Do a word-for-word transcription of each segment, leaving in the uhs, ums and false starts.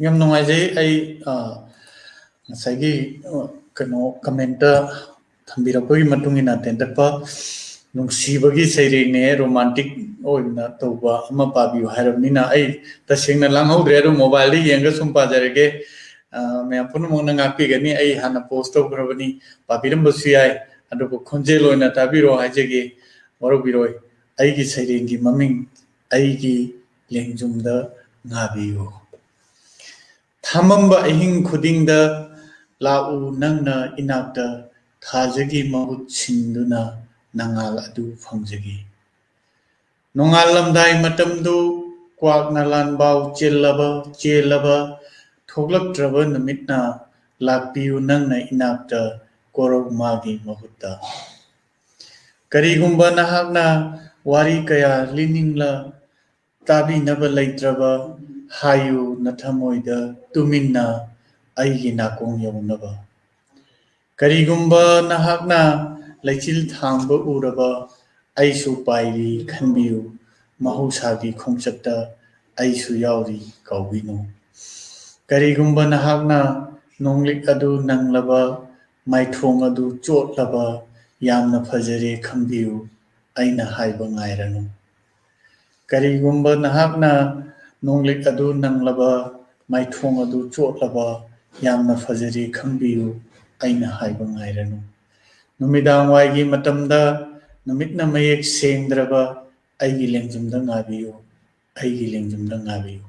ꯌꯥꯝ ꯅꯨꯡꯉꯥꯏꯖꯩ꯫ ꯑꯩ, ꯑ, ꯉꯁꯥꯏꯒꯤ, ꯑ, ꯀꯩꯅꯣ, comment ꯊꯝꯕꯤꯔꯛꯄꯒꯤ ꯃꯇꯨꯡ ꯏꯟꯅ, ꯇꯦꯟꯇꯛꯄ ꯅꯨꯡꯁꯤꯕꯒꯤ ꯁꯩꯔꯦꯡꯅꯦ, romantic ꯑꯣꯏꯅ ꯇꯧꯕ ꯑꯃ ꯄꯥꯕꯤꯌꯨ ꯍꯥꯏꯔꯕꯅꯤꯅ, ꯑꯩ ꯇꯁꯦꯡꯅ ꯂꯥꯡꯍꯧꯗ꯭ꯔꯦ, ꯑꯗꯨ mobile ꯗ ꯌꯦꯡꯉꯒ ꯁꯨꯝ ꯄꯥꯖꯔꯒꯦ꯫ ꯑ, ꯃꯌꯥꯝ ꯄꯨꯝꯅꯃꯛꯅ ꯉꯥꯛꯄꯤꯒꯅꯤ꯫ ꯑꯩ ꯍꯥꯟꯅ post ꯇꯧꯈ꯭ꯔꯕꯅꯤ, ꯄꯥꯕꯤꯔꯝꯕꯁꯨ ꯌꯥꯏ, ꯑꯗꯨꯕꯨ ꯈꯣꯟꯖꯦꯜ ꯑꯣꯏꯅ ꯇꯥꯕꯤꯔꯣ ꯍꯥꯏꯖꯒꯦ꯫ ꯋꯥꯔꯧꯕꯤꯔꯣꯏ꯫ ꯑꯩꯒꯤ ꯁꯩꯔꯦꯡꯒꯤ ꯃꯃꯤꯡ "ꯑꯩꯒꯤ ꯂꯦꯡꯖꯨꯝꯗ ꯉꯥꯕꯤꯌꯨ"꯫ ꯊꯥꯃꯝꯕ ꯑꯍꯤꯡ ꯈꯨꯗꯤꯡꯗ ꯂꯥꯛꯎ ꯅꯪꯅ ꯏꯅꯥꯛꯇ, ꯊꯥꯖꯒꯤ ꯃꯍꯨꯠ ꯁꯤꯟꯗꯨꯅ ꯅꯉꯥꯜ ꯑꯗꯨ ꯐꯪꯖꯒꯦ꯫ ꯅꯣꯡꯉꯥꯜꯂꯝꯗꯥꯏ ꯃꯇꯝꯗꯨ ꯀ꯭ꯋꯥꯛꯅ ꯂꯥꯟꯕꯥꯎ ꯆꯦꯜꯂꯕ, ꯆꯦꯜꯂꯕ, ꯊꯣꯛꯂꯛꯇ꯭ꯔꯕ ꯅꯨꯃꯤꯠꯅ ꯂꯥꯛꯄꯤꯌꯨ ꯅꯪꯅ ꯏꯅꯥꯛꯇ, ꯀꯣꯔꯧ ꯃꯥꯒꯤ ꯃꯍꯨꯠꯇ꯫ ꯀꯔꯤꯒꯨꯝꯕ ꯅꯍꯥꯛꯅ ꯋꯥꯔꯤ ꯀꯌꯥ ꯂꯤꯅꯤꯡꯂ ꯇꯥꯕꯤꯅꯕ ꯂꯩꯇ꯭ꯔꯕ, ꯍꯥꯏꯌꯨ ꯅꯊꯃꯣꯏꯗ ꯇꯨꯃꯤꯟꯅ ꯑꯩꯒꯤ ꯅꯥꯀꯣꯡ ꯌꯧꯅꯕ꯫ ꯀꯔꯤꯒꯨꯝꯕ ꯅꯍꯥꯛꯅ ꯂꯩꯆꯤꯜ ꯊꯥꯡꯕ ꯎꯔꯕ, ꯑꯩꯁꯨ ꯄꯥꯏꯔꯤ ꯈꯟꯕꯤꯌꯨ, ꯃꯍꯧꯁꯥꯒꯤ ꯈꯣꯡꯆꯠꯇ ꯑꯩꯁꯨ ꯌꯥꯎꯔꯤ ꯀꯥꯎꯕꯤꯅꯨ꯫ ꯀꯔꯤꯒꯨꯝꯕ ꯅꯍꯥꯛꯅ ꯅꯣꯡꯂꯤꯛ ꯑꯗꯨ ꯅꯪꯂꯕ, ꯃꯥꯏꯊꯣꯡ ꯑꯗꯨ ꯆꯣꯠꯂꯕ, ꯌꯥꯝꯅ ꯐꯖꯔꯦ ꯈꯟꯕꯤꯌꯨ, ꯑꯩꯅ ꯍꯥꯏꯕ ꯉꯥꯏꯔꯅꯨ꯫ ꯀꯔꯤꯒꯨꯝꯕ ꯅꯍꯥꯛꯅ ꯅꯣꯡꯂꯤꯛ ꯑꯗꯨ ꯅꯪꯂꯕ, ꯃꯥꯏꯊꯣꯡ ꯑꯗꯨ ꯆꯣꯠꯂꯕ, ꯌꯥꯝꯅ ꯐꯖꯔꯦ ꯈꯟꯕꯤꯌꯨ, ꯑꯩꯅ ꯍꯥꯏꯕ ꯉꯥꯏꯔꯅꯨ꯫ ꯅꯨꯃꯤꯗꯥꯡ ꯋꯥꯏꯒꯤ ꯃꯇꯝꯗ ꯅꯨꯃꯤꯠꯅ ꯃꯌꯦꯛ ꯁꯦꯡꯗ꯭ꯔꯕ, ꯑꯩꯒꯤ ꯂꯦꯡꯖꯨꯝꯗ ꯉꯥꯕꯤꯌꯨ, ꯑꯩꯒꯤ ꯂꯦꯡꯖꯨꯝꯗ ꯉꯥꯕꯤꯌꯨ꯫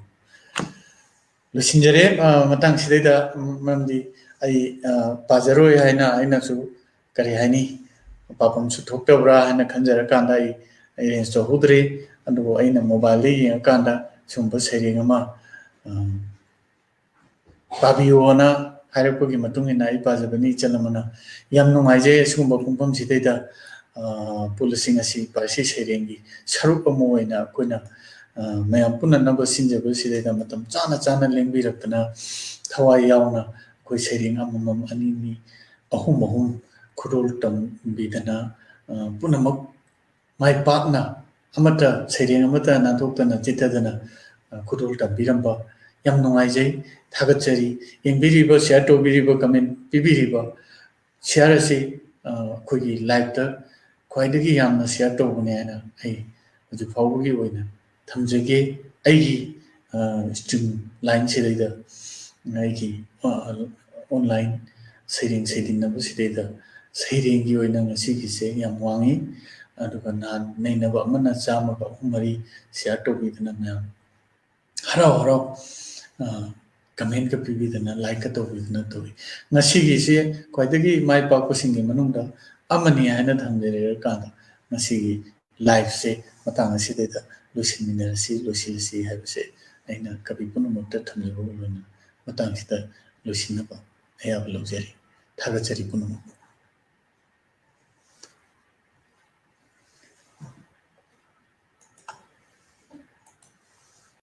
ꯂꯣꯏꯁꯤꯟꯖꯔꯦ꯫ ꯑ, ꯃꯇꯥꯡꯁꯤꯗꯩꯗ, ꯎꯝ, ꯃꯔꯝꯗꯤ ꯑꯩ, ꯑ, ꯄꯥꯖꯔꯣꯏ ꯍꯥꯏꯅ ꯑꯩꯅꯁꯨ, ꯀꯔꯤ ꯍꯥꯏꯅꯤ, ꯄꯥꯐꯝꯁꯨ ꯊꯣꯛꯇꯕ꯭ꯔꯥ ꯍꯥꯏꯅ ꯈꯟꯖꯔꯀꯥꯟꯗ ꯑꯩ arrange ꯇꯧꯍꯧꯗ꯭ꯔꯦ꯫ ꯑꯗꯨꯕꯨ ꯑꯩꯅ mobile ꯗ ꯌꯦꯡꯉꯀꯥꯟꯗ ꯁꯨꯝꯕ ꯁꯩꯔꯦꯡ ꯑꯃ, ꯑ, ꯄꯥꯕꯤꯌꯣꯅ ꯍꯥꯏꯔꯛꯄꯒꯤ ꯃꯇꯨꯡ ꯏꯟꯅ ꯑꯩ ꯄꯥꯖꯕꯅꯤ, ꯏꯆꯜ ꯑꯃꯅ꯫ ꯌꯥꯝ ꯅꯨꯡꯉꯥꯏꯖꯩ ꯑꯁꯤꯒꯨꯝꯕ ꯄꯨꯡꯐꯝꯁꯤꯗꯩꯗ, ꯑ, ꯄꯨꯜꯂꯁꯤꯡ ꯑꯁꯤ ꯄꯥꯔꯁꯤ ꯁꯩꯔꯦꯡꯒꯤ ꯁꯔꯨꯛ ꯑꯃ ꯑꯣꯏꯅ ꯑꯩꯈꯣꯏꯅ, ꯑ, ꯃꯌꯥꯝ ꯄꯨꯟꯅꯅꯕ ꯁꯤꯟꯖꯕꯁꯤꯗꯩꯗ ꯃꯇꯝ ꯆꯥꯅ ꯆꯥꯅ ꯂꯦꯡꯕꯤꯔꯛꯇꯅ, ꯊꯋꯥꯏ ꯌꯥꯎꯅ ꯑꯩꯈꯣꯏ ꯁꯩꯔꯦꯡ ꯑꯃꯃꯝ, ꯑꯅꯤ ꯑꯅꯤ, ꯑꯍꯨꯝ ꯑꯍꯨꯝ ꯈꯨꯗꯣꯜ ꯇꯝꯕꯤꯗꯅ, ꯑ, ꯄꯨꯝꯅꯃꯛ ꯃꯥꯏ ꯄꯥꯛꯅ ꯑꯃꯠꯇ, ꯁꯩꯔꯦꯡ ꯑꯃꯠꯇ ꯅꯥꯟꯊꯣꯛꯇꯅ ꯆꯤꯠꯊꯗꯅ, ꯑ, ꯈꯨꯗꯣꯜ ꯇꯝꯕꯤꯔꯝꯕ ꯌꯥꯝ ꯅꯨꯡꯉꯥꯏꯖꯩ, ꯊꯥꯒꯠꯆꯔꯤ꯫ ꯌꯦꯡꯕꯤꯔꯤꯕ, share ꯇꯧꯕꯤꯔꯤꯕ, comment ꯄꯤꯕꯤꯔꯤꯕ, share ꯑꯁꯤ, ꯑ, ꯑꯩꯈꯣꯏꯒꯤ live ꯇ ꯈ꯭ꯋꯥꯏꯗꯒꯤ ꯌꯥꯝꯅ share ꯇꯧꯕꯅꯦ ꯍꯥꯏꯅ ꯑꯩ ꯍꯧꯖꯤꯛ ꯐꯥꯎꯕꯒꯤ ꯑꯣꯏꯅ ꯊꯝꯖꯒꯦ꯫ ꯑꯩꯒꯤ, ꯑ, stream line ꯁꯤꯗꯩꯗ, ꯑꯩꯒꯤ, ꯑ, online ꯁꯩꯔꯦꯡ ꯁꯩꯗꯤꯟꯅꯕꯁꯤꯗꯩꯗ ꯁꯩꯔꯦꯡꯒꯤ ꯑꯣꯏꯅ ꯉꯁꯤꯒꯤꯁꯦ ꯌꯥꯝ ꯋꯥꯡꯉꯤ꯫ ꯑꯗꯨꯒ ꯅꯍꯥꯟ ꯅꯩꯅꯕ ꯑꯃꯅ ꯆꯥꯝꯃꯒ ꯑꯍꯨꯝ ꯃꯔꯤ share ꯇꯧꯕꯤꯗꯅ ꯃꯌꯥꯝ ꯍꯔꯥꯎ ꯍꯔꯥꯎ, ꯑ, comment ꯀ ꯄꯤꯕꯤꯗꯅ, like ꯀ ꯇꯧꯕꯤꯗꯅ ꯇꯧꯏ꯫ ꯉꯁꯤꯒꯤꯁꯤ ꯈ꯭ꯋꯥꯏꯗꯒꯤ ꯃꯥꯏ ꯄꯥꯛꯄꯁꯤꯡꯒꯤ ꯃꯅꯨꯡꯗ ꯑꯃꯅꯤ ꯍꯥꯏꯅ ꯊꯝꯖꯔꯦ꯫ ꯀꯥꯟꯗ ꯉꯁꯤꯒꯤ live ꯁꯦ ꯃꯇꯥꯡ ꯑꯁꯤꯗꯩꯗ ꯂꯣꯏꯁꯤꯟꯃꯤꯟꯅꯔꯁꯤ, ꯂꯣꯏꯁꯤꯜꯂꯁꯤ ꯍꯥꯏꯕꯁꯦ ꯑꯩꯅ ꯀꯕꯤ ꯄꯨꯝꯅꯃꯛꯇ ꯊꯝꯖꯕꯒ ꯂꯣꯏꯅꯅ ꯃꯇꯥꯡꯁꯤꯗ ꯂꯣꯏꯁꯤꯟꯅꯕ ꯑꯌꯥꯕ ꯂꯧꯖꯔꯤ꯫ ꯊꯥꯒꯠꯆꯔꯤ ꯄꯨꯝꯅꯃꯛꯄꯨ꯫